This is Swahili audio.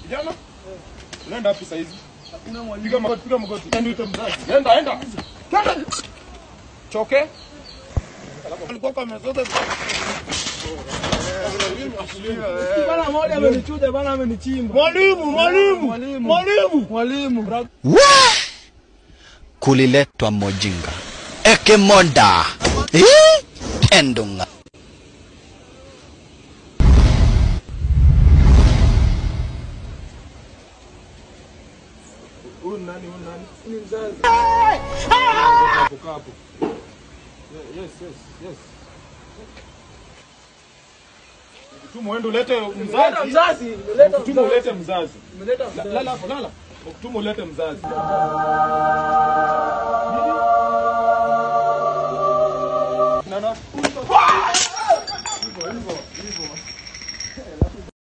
Kijana? Unaenda wapi saa hizi? Hakuna mwalimu. Piga magoti, piga magoti. Nenda uite mzazi. Nenda, enda. Twende. Choke. Alikuwa kwa meza. Bana mmoja amenichuja, bana amenichimba. Mwalimu, mwalimu, mwalimu, mwalimu. Kuliletwa mojinga ekemonda endunga. Huyu nani, huyu nani? Ni mzazi. Hapo hapo. Yes, yes, yes. Ukituma uende ulete mzazi. Mzazi, Ukituma ulete mzazi. Umeleta mzazi. Lala hapo, lala. Ukituma ulete mzazi.